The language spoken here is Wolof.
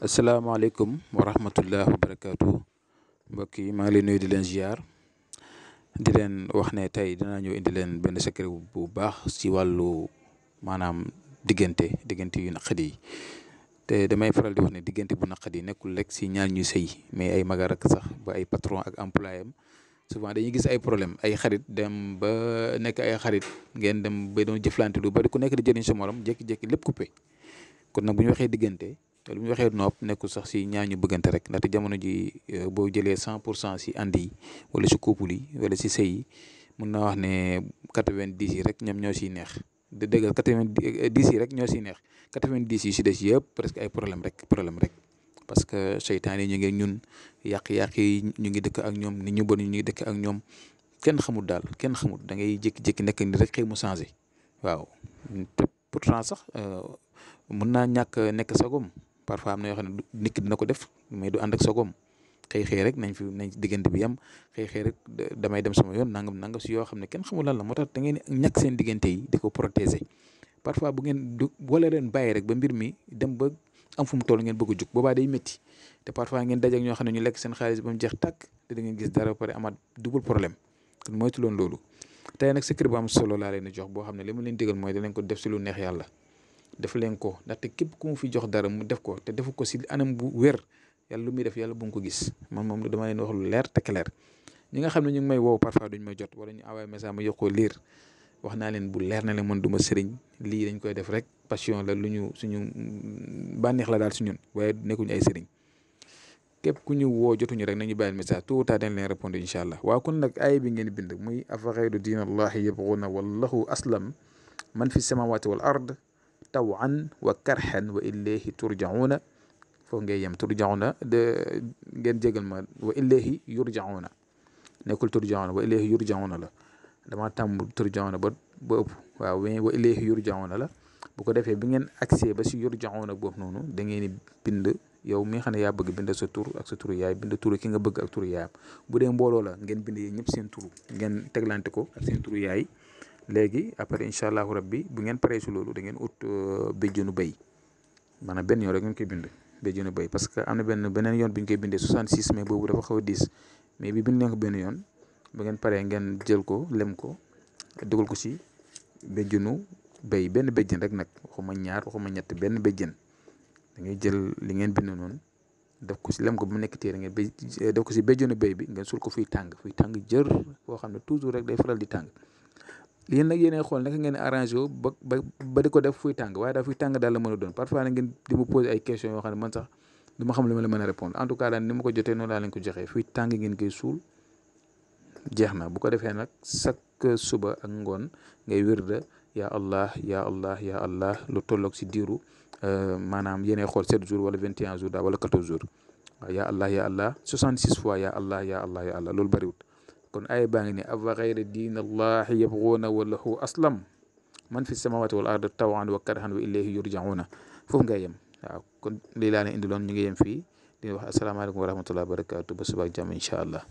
asalaamaaleykum wa rahmatullah wa barakaatu mbokk yi maa ngi leen nuyu di leen ziar di leen wax ne tey dinaa ñëw indi leen benn secret bu baax ci wàllu maanaam diggante yu naqadi yi te damay faral di wax ne diggante bu naqadi nekkul rek ci ñaar ñu sëy mais ay magar ak sax ba ay patron ak employé am souvent dañuy gis ay problème ay xarit dem ba nekk ay xarit ngeen dem ba doon jëflante lu bari ku nekk di jëriñ sa morom jékki-jékki lépp coupé kon nag bu ñu waxee diggante. te lu ñu waxee nopp nekkul sax si ñaar ñu bëggante rek ndaxte jamono ji boo jëlee 100% si ànd yi wala si couple yi wala si sëy yi mun naa wax ne 90 yi rek ñoom ñoo siy neex de dëgg 90 yi rek ñoo siy neex 90 yi si des yëpp presque ay problème rek parce que seytaan yi ñu ngi ñun yàq-yàq yi ñu ngi dëkk ak ñoom nit ñu bon ñu ngi dëkk ak ñoom kenn xamul daal kenn xamul da ngay jékki-jékki nekk ni rek xëy mu changé waaw pourtant sax mun naa ñàkk nekk sagom parfois am na yoo xam ne nit ki dina ko def mais du ànd ak sagoom xëy rek nañ diggante bi yam xëy rek damay dem sama yoon nangam si yoo xam ne kenn xamul lan la moo tax da ngeen ñàkk seen diggante yi di ko protéger parfois bu ngeen wala leen bàyyi rek ba mbir mi dem ba am fu mu toll ngeen bëgg a jug boobaa day métti te parfois ngeen daje ak ñoo xam ne ñu lekk seen xaalis ba mu jeex tàkk te da ngeen gis dara ba pare amaat double problème kon moytu loon loolu tey nag secret bu am solo laa leen di jox boo xam ne li ma leen digal mooy da leen ko def si lu neex yàlla def leen ko ndaxte képp ku mu fi jox dara mu def ko te defu ko si anam bu wér yàlla lu muy def yàlla bu nga ko gis man moom dama leen wax lu leer te clair ñi nga xam ne ñu ngi may woow parfois duñ may jot wala ñu envoyé message ma yokkoo liir wax naa leen bu leer na leen man du ma sëriñ lii dañ koy def rek passion la lu ñu suñu bànneex la daal si ñun waaye nekkuñu ay sëriñ képp ku ñu woo jotuñu rek nañu bàyyil message tout temps dañ leen répondre incha allah waaw kon nag aaya bi ngeen bind muy afa ghayra diina allahi yabghuuna wallahu aslam man fi samawati wal ard tawan wa karhan wa ilayhi turjauna foofu ngay yem turjauna de ngeen jégal ma wa ilayhi yurjauna nekkul turjauna wa ilayhi yurjauna la dama tàmm turjauna ba ëpp waaw wa ilayhi yurjauna la bu ko defee bi ngeen accès ba si yurjauna boobu noonu da ngeen di bind yow mi nga xam ne yaa bëgg bind sa tur ak sa turu yaay bind turu ki nga bëgg ak turu yaayam bu dee mbooloo la ngeen bind yéen ñëpp seen turu ngeen teglante ko ak seen turu yaay léegi après incha allahu rabbi bu ngeen paree si loolu da ngeen ut béjjënu béy maanaam benn yoon rek ngeen koy bind béjjënu béy parce que am na beneen yoon bi ñu koy bindee 66 mais boobu dafa xaw a 10 mais bi bind leen ko benn yoon bu ngeen paree ngeen jël ko lem ko dugal ko si béjjënu béy benn béjjën rek nag waxuma ñaar waxuma ñett benn béjjën da ngay jël li ngeen bind noonu def ko si lem ko ba mu nekk téere ngeen def ko si béjjënu béy bi ngeen sul ko fuy tàng jër foo xam ne toujours rek day faral di tàng. yéen nag yéenay xool naka ngeen arrangé wu ba di ko def fuy tàng waaye daal fuy tàng daal la mën a doon parfois na ngeen di ma poser ay questions yoo xam ne man sax du ma xam li ma la mën a répondre en tout cas daal ni ma ko jotee noonu laa leen ko joxee fuy tàng ngeen koy suul jeex na bu ko defee nag chaque suba ak ngoon ngay wirda ya allah ya allah ya allah lu tolloog si diiru maanaam yéenay xool 7 jours wala 21 jours daal wala 14 jours waaw ya allah 66 fois ya allah ya allah ya allah loolu bëriwut kon aaya baa ngi ne afa ghayra diina allahi yabghuuna wa lahu aslam man fi samawati wal ard tawan wa karhan wa ilayhi yurjauna foofu ngay yem waaw kon lii laa leen indiloon ñu ngi yem fii di wax asalaamaaleykum wa rahmatullahi wa barakatu ba suba ak jàmm incha allah